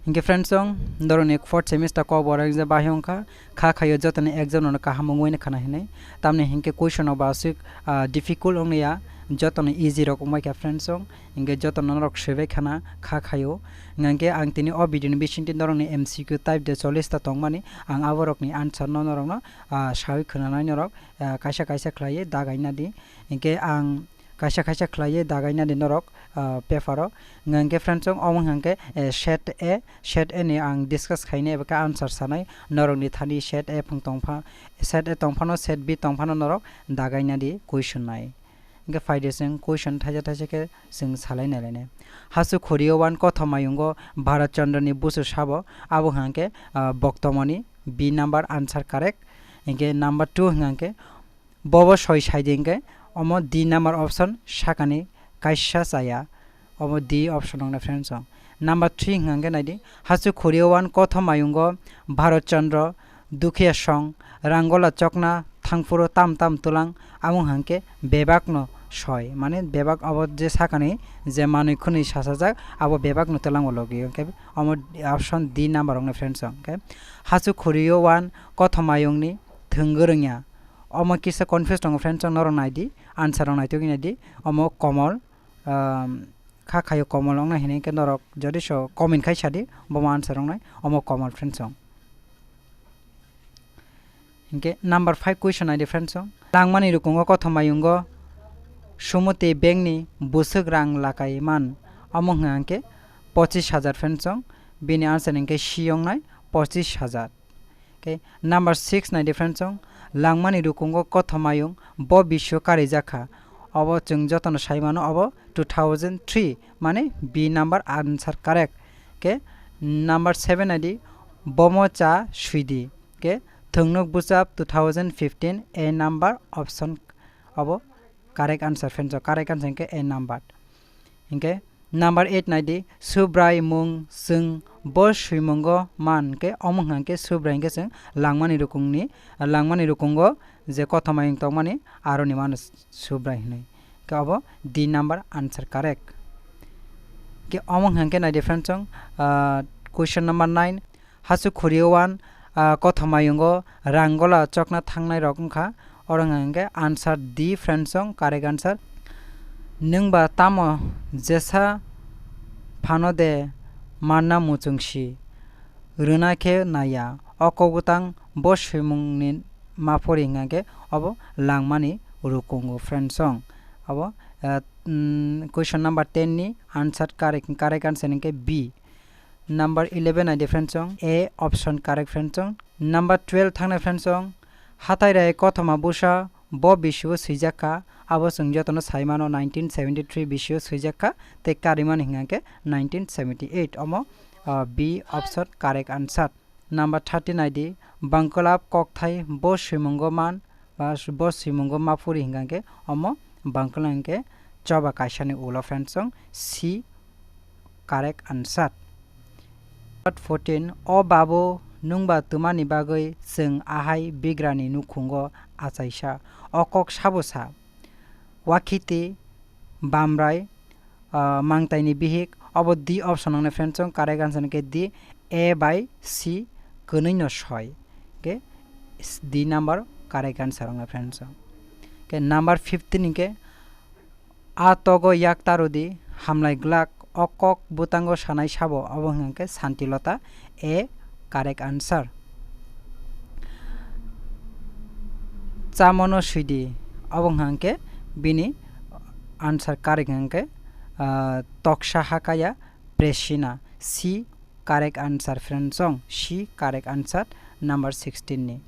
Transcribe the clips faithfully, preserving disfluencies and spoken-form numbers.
Hinkhe friends song, norokni fourth semester kok borok je bahai wngkha, kha khaio jotoni exam no kaham wngwi khana hinwi. Tamni hinkhe question no basik, ah, difficult wngya, jotoni easy rok wngbai kha friends song. Hinkhe jotono norok swibai khana kha khaio. Hinkhe ang tini o video ni bisingtwi norokni M C Q type de chollish ta tongmani, ang aborokni answer no norokno, ah, sawi khwnanai norok, ah, kaisa kaisa khlaiwi dagaina di. Hinkhe ang kaisa kaisa khlaiwi dagaina di norok, ah, paper o. Hinkhe friends song, omo hinkhe, eh, set A, set A ni ang discuss khainai eba khe answer sanai, norokni thani set A phung tongpha, set A tongphano, set B tongphano norok dagaina di question nai. Hinkhe phaidi chwng question thaisa thaisa khe chwng salai nai lainai. Hasu khuri o one kothoma yungo Bharat Chandra ni busu sabo, abo hinkhe, ah, boktomoni B number answer correct. Hinkhe number two hinkhe Bobo soi saidi hinkhe omo D number option sakani kaisa chaya, omo D option wngnai friends song. Number three hwnkha hinkhe naidi, hachu khuri o one kothoma yungo Bharat Chandra, Dukhiya song, Rangola chokna, thangphuru tam tam twlang, amo hwnkha hinkhe bebak no soi, mane bebak obo je sakani je manwi khwnwi sachajak abo bebak no twlango logi, hinkhe omo option D number wngnai friends song. Hinkhe hachu khuri o one kothoma yungni thwng gwrwngya. Omo kisa confuse tongo friends, norok naidi, answer rok naitugwi naidi. Omo komol, um, kha khayo komol wngna hinwi khe norok jodi so comment khai sadi, bomo answer wngnai, omo komol friends song. Hinkhe number five question naidi friends song. Langmani rukungo kothoma yungo Sumati bank ni bwswk rang lakai man, omo hwnkha hinkhe pochis hajar friends song, bini answer hinkhe C wngnai, pochis hajar. Okay, number six naidi friends song, langmani rukungo kothoma yung bo bisio karijak kha. Obo chwng jotono sai mano, obo two thousand three, mane B number answer correct. Okay, number seven naidi, bomo cha suidi. Okay, thwngnuk bwchap two thousand fifteen, A number option obo correct answer friends song, correct answer hinkhe A number. Hinkhe number eight naidi, Subrai mung chwng bo swimungo man, hinkhe omo hwnkha hinkhe Subrai hinkhe chwng langmani rukungni, langmani rukungo je kothoma yung tongmani aroni mano Subrai hinwi. Hinkhe obo D number answer correct. Hinkhe omo hwnkha hinkhe naidi friends song, ah, question number nine, hachu khuri o one, ah, kothoma yungo Rangola chokna thangnai rok wngkha. Oro hwnkha hinkhe answer D friends song, correct answer. Nwng ba tamo jesa phano de manna muchungsi rwna khe naiya, o kok bwtang bo swimungni ma phori hwnkha hinkhe obo langmani rukungo friends song. Obo, ah, mm, question number ten ni answer correct, correct answer hinkhe B. Number eleven naidi friends song, A option correct friends song. Number twelve thangnai friends song, hatai rai kothoma busa bo bisio swijak kha, abo chwng jotono sai mano nineteen seventy three bisio swijak kha, tei karimani hwnkha hinkhe nineteen seventy eight, omo, ah, B option correct answer. Number thirteen naidi, bangkwlap kokthai bo swimungo man, ba s-, bo swimungo ma phuri hwnkha hinkhe omo bangkwlap hinkhe choba kaisani ulo friends song, C correct answer. Part fourteen, o babu nwngba twmani bagwi chwng ahai bigrani nukhungo achaisa, o kok sabo sa. Wakhiti, bamrai, ah, mangtaini bihik, obo D option wngnai friends song, correct answer hinkhe D, A by C kwnwi no soi. Hinkhe D number correct answer wngnai friends song. Hinkhe number fifteen hinkhe, a togo yak tarudi hamlai glak, o kok bwtango sanai sabo, obo hwnkha hinkhe Santilota, A correct answer. Chamono swidi, obo hwnkha hinkhe bini answer correct hwnkha hinkhe, ah, toksa hakaya Presina, C correct answer friends song, C correct answer number sixteen ni.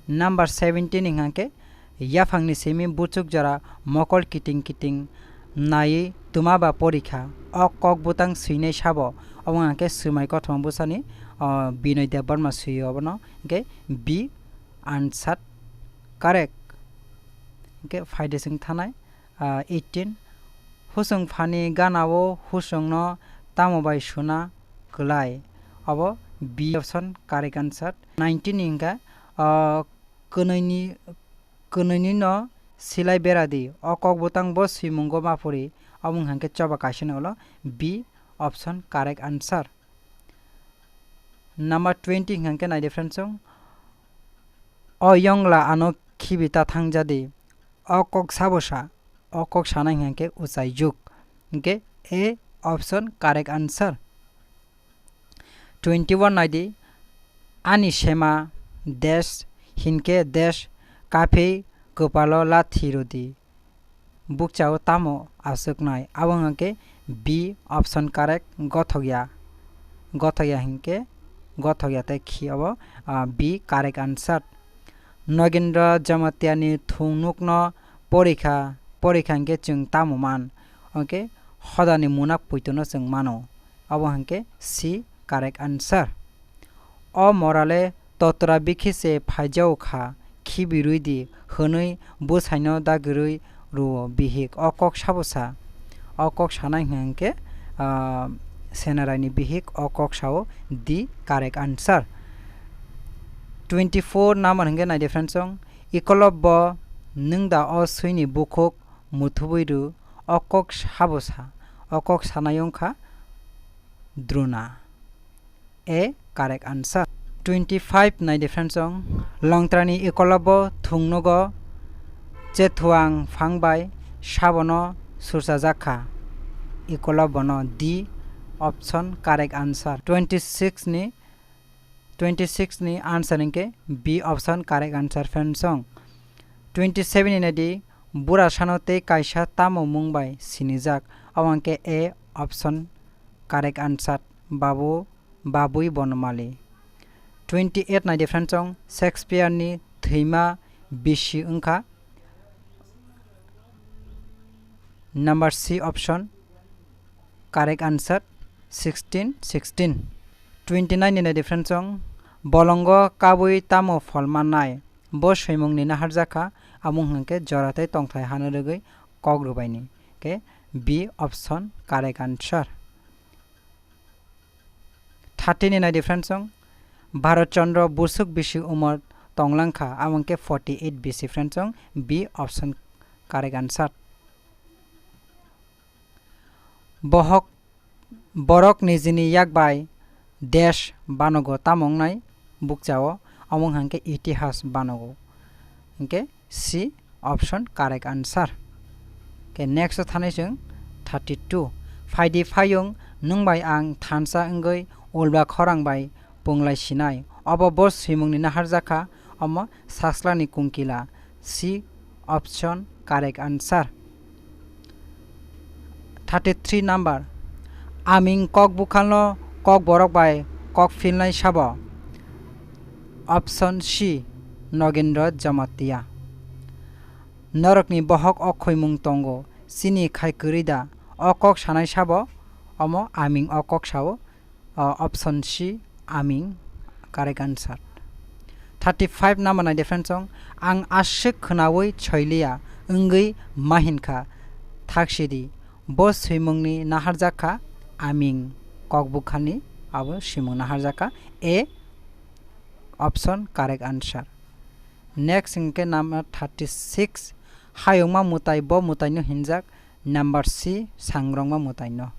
Number seventeen hwnkha hinkhe yaphangni simi buchuk jora mokol kiting kiting naiwi twma ba porikha. O kok bwtang swinai sabo, omo hwnkha hinkhe swmai kothoma bwsani, o, Binoy Debbarma swio obono, hinkhe B answer correct. Hinkhe phaidi chwng thanai, ah, eighteen. Husung phani gana o husungno tamo bai suna kwlai? Obo B option correct answer. Nineteen hwnkha, ah, kwnwini, kwnwini no silai beradi. O kok bwtang bo swimungo ma phuri. Omo hwnkha hinkhe choba kaisani ulo B option correct answer. Number twenty hingke nai di friends song. O yongla ano khibi ta thangjadi. O kok sabo sa. O kok sanai hingke uchai juk. Hingke A option correct answer. Twenty-one nai di. Ani sema desh hingke desh kaphei kopalo lathi rodi. Bukchao tamo aswknai? Abo hwnkhe B option correct, gothokya. Gothokya hwnkhe, gothokya tei khi abo, ah, B correct answer. Nogendra Jamatiani thungnukno porikha, porikha hwnkhe chwng tamo man? Hwnkhe hodani munak puitono chwng mano. Abo hwnkhe C correct answer. O morale totra bikhi se phaijao kha, khibi rwi di, hwnwi bwsaino dagirwi rwo bihik. O kok sabo sa? O kok sanai hwnkhe, ah, Senaraini bihik o kok sao, D correct answer. Twenty-four number hwnkhe nai di friends song, Ikolobbo nwng da o swini bukhuk muthubwi rw, o kok sabo sa? O kok sanai wngkha Drona. A correct answer. Twenty-five nai di friends song, Longtrani Ikolobbo thungnogo chethuang phang bai sabono surchajak kha. Ikolobbono, D option correct answer. Twenty-six ni, twenty-six ni answer hwnkhe B option correct answer friends song. Twenty-seven ni nai di, bura sano tei kaisa tamo mung bai sinijak, abo hwnkhe A option correct answer, Babu, Babui Bonmali. Twenty-eight nai di friends song, Shakespeare ni thwima bisi wngkha. Number C option correct answer, sixteen sixteen. Twenty-nine ni nai di friends song, bolongo kabui tamo phol mannai? Bo swimungni naharjak kha, amo hwnkhe jora tei tongthai hano rwgwi kok rwbaini. Khe B option correct answer. Thirty ni nai di friends song, Bharat Chandra busuk bisi umor tonglang kha, amo hwnkhe forty eight bisi friends song, B option correct answer. Bohok, borok nijini yak bai desh banogo tamo wngnai bukchao, amo hwnkhe itihas banogo. Hwnkhe C option correct answer. Khe next o thanai chwng thirty-two. Phaidi phayung nwng bai ang thansa wngwi ulba khorang bai punglai sinai. Obo bo swimungni naharjak kha, omo Saslani Kungkila. C option correct answer. Thirty-three number. Aming kok bukhalno kok borok bai kok philnai sabo? Option C, Nogendra Jamatia. Norokni bohok o khoimung tongo, chini khai kwrwi da? O kok sanai sabo? Omo aming o kok sao. O, option C, aming, correct answer. Thirty-five number nai di friends song, ang aswk khwnaui choiliya wngwi ma hinkha, thaksidi. Bo swimungni naharjak kha aming, kok bukhalni abo swimung naharjak kha. A option correct answer. Next hwnkhe number thirty-six, hayungma mwtai, bo mwtaino hinjak number C, sangrongma mwtaino.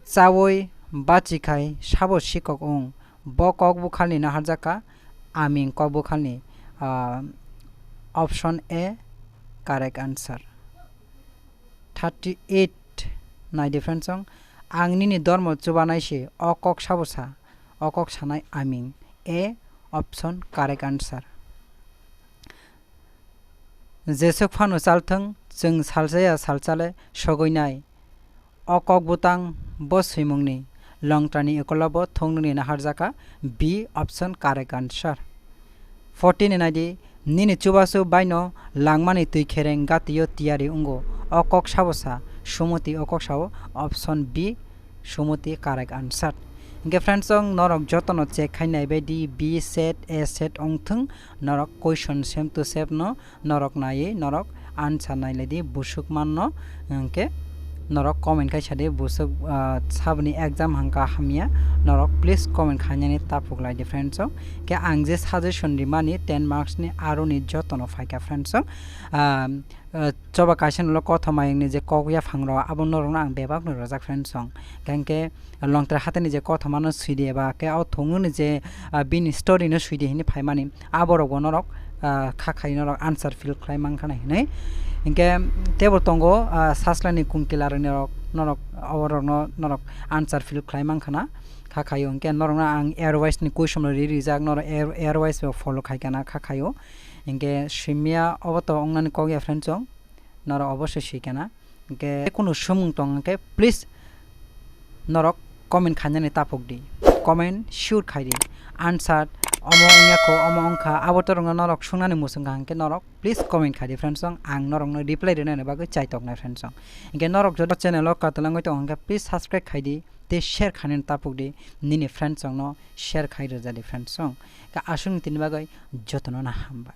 Chaui bachikhai sabo sikok wng, bo kok bukhalni naharjak kha, aming kok bukhalni, ah, option A correct answer. Thirty-eight nai di friends song, ang nini dormo chubanai se, o kok sabo sa, o kok sanai aming, A option correct answer. Jeswk phano chalthwng, chwng salsaya salsale sogwinai. O kok butang bo swimungni, Longtrani Ikolobbo thungnungni naharjak kha, B option correct answer. Forty ni nai di, nini chubachu baino langmani twi khereng gatio tiyari wngo. O kok sabo sa, Sumoti o kok sao, option B, Sumoti correct answer. Hwnkhe friends song, norok jotono check khai nai bai di, B set, A set wngthwng, norok question same to same no norok naiwi norok answer nai lai di, busuk manno hwnkhe Norok comment khai sadi, busuk, ah, saboni exam hangka hamya, norok please comment khainani tapuklai di friends song. Khe ang je suggestion rimani ten marks ni aroni jotono phaikha friends song. Ah, ah, choba kaisa nolo kothoma yangni je kok yaphang rok abo norokno ang bebak no rojak friends song. Khe longtra hatani je kothoma no swidi eba khe o thungni je, ah, bini story no swidi hini phaimani. Aborokbo norok, ah, kha khai norok answer fill khlai mankha na hinwi. Hinkhe teibo tongo, ah, saslani kungkila rok norok, norok, aborokno norok answer fill khlai mankha na kha khaio. Hinkhe norokno ang air wise ni question rok ri rijak, norok air, air wise bo follow khai kana kha khaio. Hinkhe simya obo to wngnani kok ya friends song, norok obosoi swi kana. Hinkhe kunu swngmung tong hinkhe please norok comment khainani tapuk di, comment sure khai di. Answer omo wngya kho, omo wngkha, abo to rwngno norok swngnani muchung kha hinkhe norok please comment khai di friends song, ang norokno reply rwnani bagwi chaitok nai friends song. Hinkhe norok joto channel o katalangwi tong hinkhe please subscribe khai di tei share khainani tapuk di, nini friends songno share khai rwja di friends song. Hinkhe aswkni tini bagwi jotono no hambai.